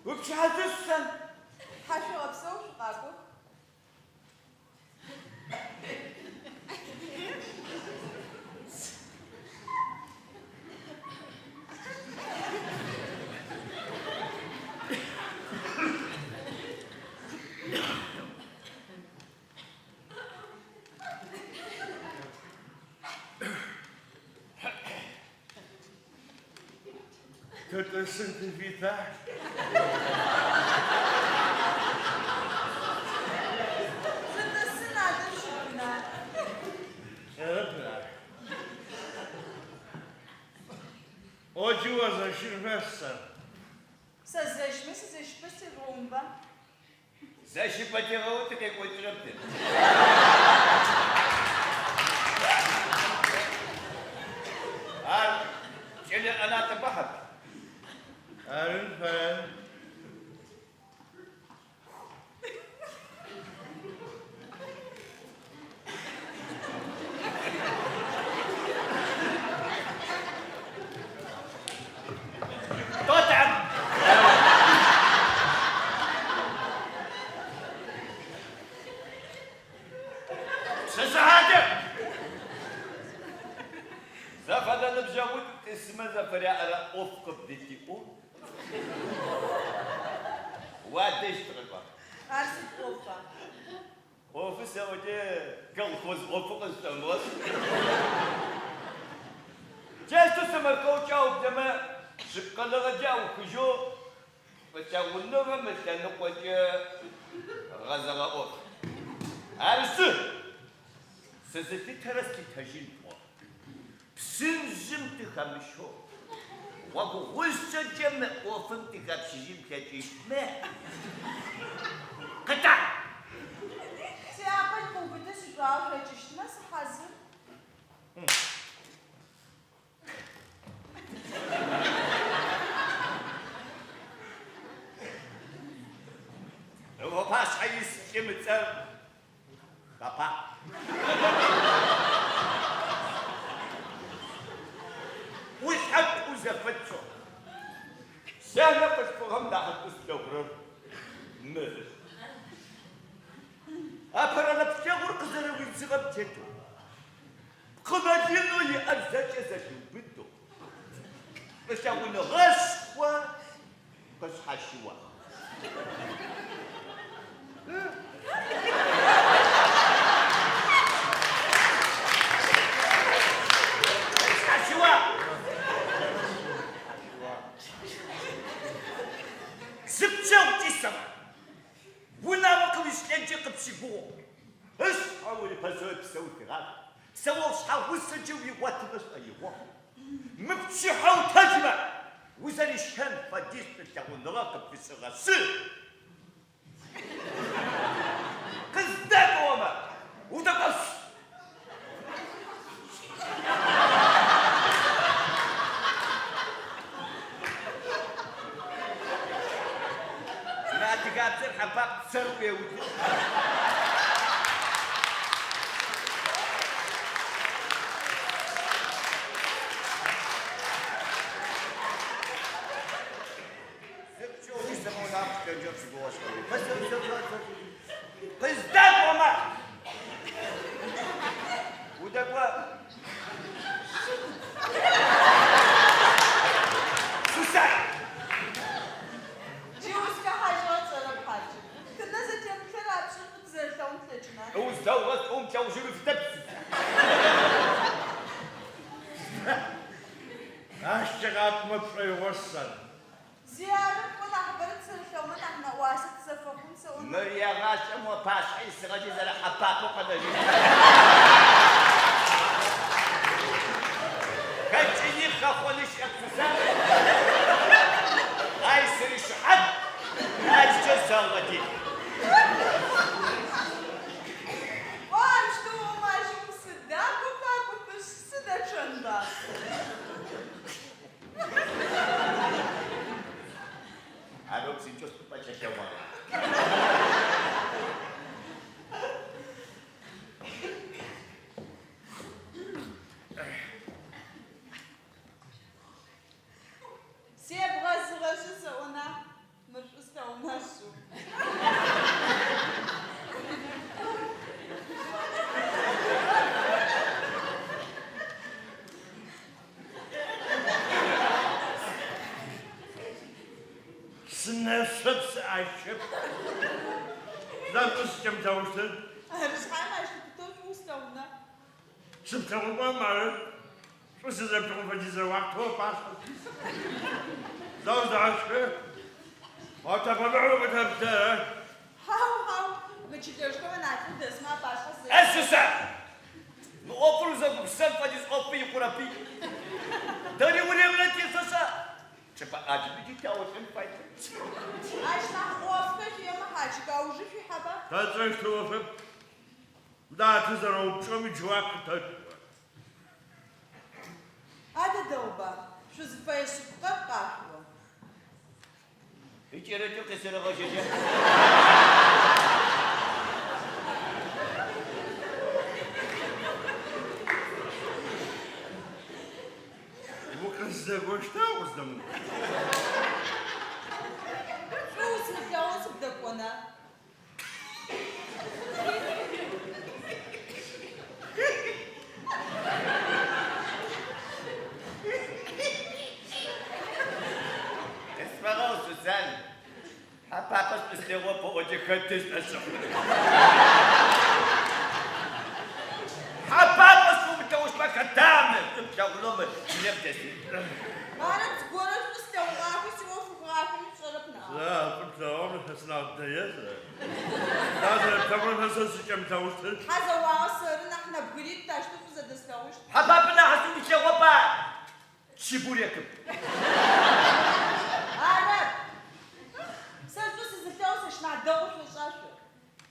Упчыхьэ шӏу, Сусан. Тхьашъуегъэпсэу, шъукъакӏох. Тытӏысын тыфита? Шъутӏысын адэ шъущытына? Сэрэп ар. О джы озэщын Сусан. Сэзэщмэ сызэщыпэ сежъугъэунба? Зэщыпэ тегъэу тыкъекӏокӏырэп тэ. Ар кӏэлэ ӏэнатӏэба, хьап? Арын фае. Тотам! Пшъэшъэ хьакӏэ! Зэфэдэ ныбджэгъуитӏу тӏысмэ зэфыряӏэрэ ӏоф къыбдытиӏэу уадэжь тыкъэкӏуагъ. Ар сыд ӏофа? ӏофы сэӏокӏэ колхоз ӏофы къызшӏомыгъэшӏ. Джаущтэу сэмэркъэукӏэ аублэмэ, шъыпкъэныгъэкӏэ аухыжьэу шӏулъэгъуныгъэм ылъэныкъокӏэ гъэзэгъэ ӏоф. Арышъы, сызылъытэрэ слъытэжьын тӏо. Псынжъым тыхэмыщэу, гъогу гъушъэкӏэ мы ӏофым тыхэпщыжьын плъэкӏыщтмэ, къытаӏу. Сиакъыл къыубыты сишӏуагъэ шъокӏыщтмэ, сыхьазыр. Уапашъхьэ ис лӏым ыцӏэр Хьапакъ. Ӏулъхьэ тӏу зэфэтшӏэу. Сянэ къылъфыгъэм нахьышӏу слъэгъурэр мыры. Апэрэ нэплъэгъур къызэрэуидзыгъэм тетэу, пкъынэ-лынэу иӏэр зэкӏэ зэлъиубытэу, шӏулъэгъуныгъэшхо къышъхьащыуагъ. Къышъхьащыуагъ. Зы пчэгъу кӏисэмэ, унагъо къыуишӏэнкӏэ къыпщыгугъэу, ышъхьэ урипэсэу ыпсэ ухигъахь, псэогъу шъхьэгъусэкӏэ уигъотымэ шӏоигъо. Мы пчыхьэ утэджмэ, узэрищэн фэдиз шӏулъэгъуныгъэ къыпфишӏыгъэшъы, къыздэкӏомэ, удэкӏошъу. Мы адыгабзэр Хьапакъ цэр ӏуеуты. Къыздэкӏомэ, удэкӏо. Сусан! Джы узхэхьажьыгъэр тшӏэрэп, хьакӏэ. Тынэ зэтемылъыр рапшӏэу шӏу тызэрэлъэгъун тлъэкӏына? Узлъэгъугъэ шӏу умылъэгъужьынэу фитэп, Сусан. Ащкӏэ къапӏомэ пшӏоигъор, Сусан. Зи арэп, кӏо нахьыбэрэ тызэрэлъэгъумэ нахь нэӏуасэ тызэфэхъун сэӏо. Мыр егъашӏэм уапашъхьэ исыгъэкӏи зэрэ Хьапакъэу къэнэжьыщт. Хэкӏыни хэхъони щыӏэп, Сусан. Ай сыришыхьат, ащкӏэ сэгъэтих. Кӏо аущтэу оӏомэ ащыгъум сыдакӏо пакӏопышъ, сыдэчъэнба. Арэу псынкӏэу сыпӏэкӏэлъэгъуагъ. Себгъэзыгъэшъы сэӏо нахь, мыр шӏу Псынэшъоп, псыӏащэп. Сыда шӏу сызкӏэмылъэгъущтыр? Ары шъхьаем ащ лъыпытэу шӏу услъэгъуна? Сыплъэгъупӏэм ары шӏу сызэплъэгъун фэдизрэ уахътэу ыпашъхьэ сис. Сыда узыдэгъэщхы? Ау тэпэмыхьэу къытэплъэ. Хьау, хьау, мы чылэшхом анахьэу дэсмэ апашъхьэ сэ. Э, Сусан! Мы ӏофыр узэгупшысэн фэдиз ӏофы икъурэпи. Тэри уремрэ тесэшъэ, чӏыпӏэ ӏаджми джы тяолӏэн фай. Ащ нахь ӏофхэр шъуиӏэмэ, хьаджык, аужы шъуихьэба? Тэ тшӏэщт ӏофэп. Мыдэ а тызэрэупчӏэм иджэуап къытэт. Адэ дэгъуба, шъузыфэе шъыпкъэр къашъуӏо. Икӏэрыкӏэу къесэрэгъэжьэжьа? Укъыздэкӏощта, укъыздэмыкӏощта? Шӏу усымылъэгъоу сыбдэкӏона? Къысфэгъэгъу, Сусан. Хьэпапэ шӏу слъэгъоп ыӏокӏэ хэты ышӏошъ хъун. Хьэпапэ шӏу умылъэгъущтмэ хэта мы шӏу плъэгъунэу мы чылэм дэсыр? Арэп, зыгорэ шӏу слъэгъугъахэу сиӏоф ухыгъахэми пшӏэрэп ныӏа? Сэ шӏу плъэгъум сынахь дэя сэ? Сыда зэрэплъэгъурэр сэ сызкӏэмылъэгъущтыр? Тхьэ зэуагъэ сэры нахь нэбгыритӏу таущтэу шӏу зэдэслъэгъущт? Хьэпапэ нахь шӏу умылъэгъопа? Чебурекым. Арэп. Сэ шӏу сызылъэгъу сэщ нахь дэгъоу шъошӏа шъо?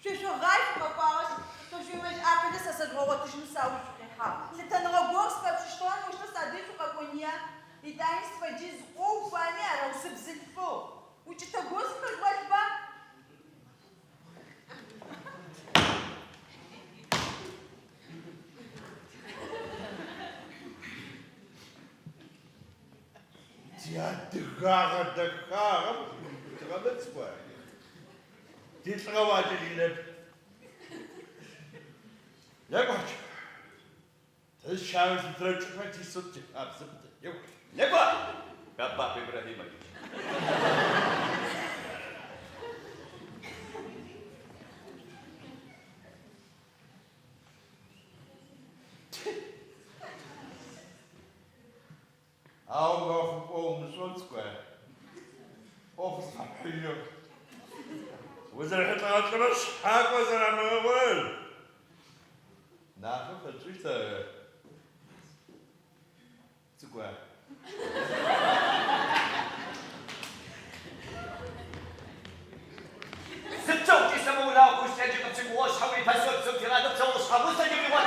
Шъуешъогъай шъукъэкӏуагъэшъ, шъо шъуимэжь акъылыр сэ сэжъугъэгъотыжьынэу сауж шъукъихьагъ. Лъытэныгъэ горэ сфэпшӏыщтыгъэ моущтэу садэжь шъукъэкӏония? Етӏани сфэдиз ӏоу уфаеми арэу сыбзылъфыгъ. Укӏытэ горэ сыхэжъугъэлъба? Тиадыгагъэ дэхагъэм тыгъэмэ цӏыкӏуа? Тилӏыгъэ уакӏэлинэп. Некӏо, тызщамылъытэрэ чӏыпӏэ тисэу тихабзэ пытэ. Некӏо. Некӏо, Хьэпап Ибрахьимович. Ау мэхъу пӏоу умышӏэу, цӏыкӏуа, ӏоф зыфэпхьыжьэу. Узэрихьылӏэгъэ лӏымэ шъхьакӏо зэрамыгъэӏорэр нафэ фэтшӏыщт, цӏыкӏуа. Сыпсэу, тисэмэ унагъо хъущт, джы къыпщыгугъэу шъхьэм урипэсэу псэу тигъадэу псэу шъхьэгъусэ джы уигъот.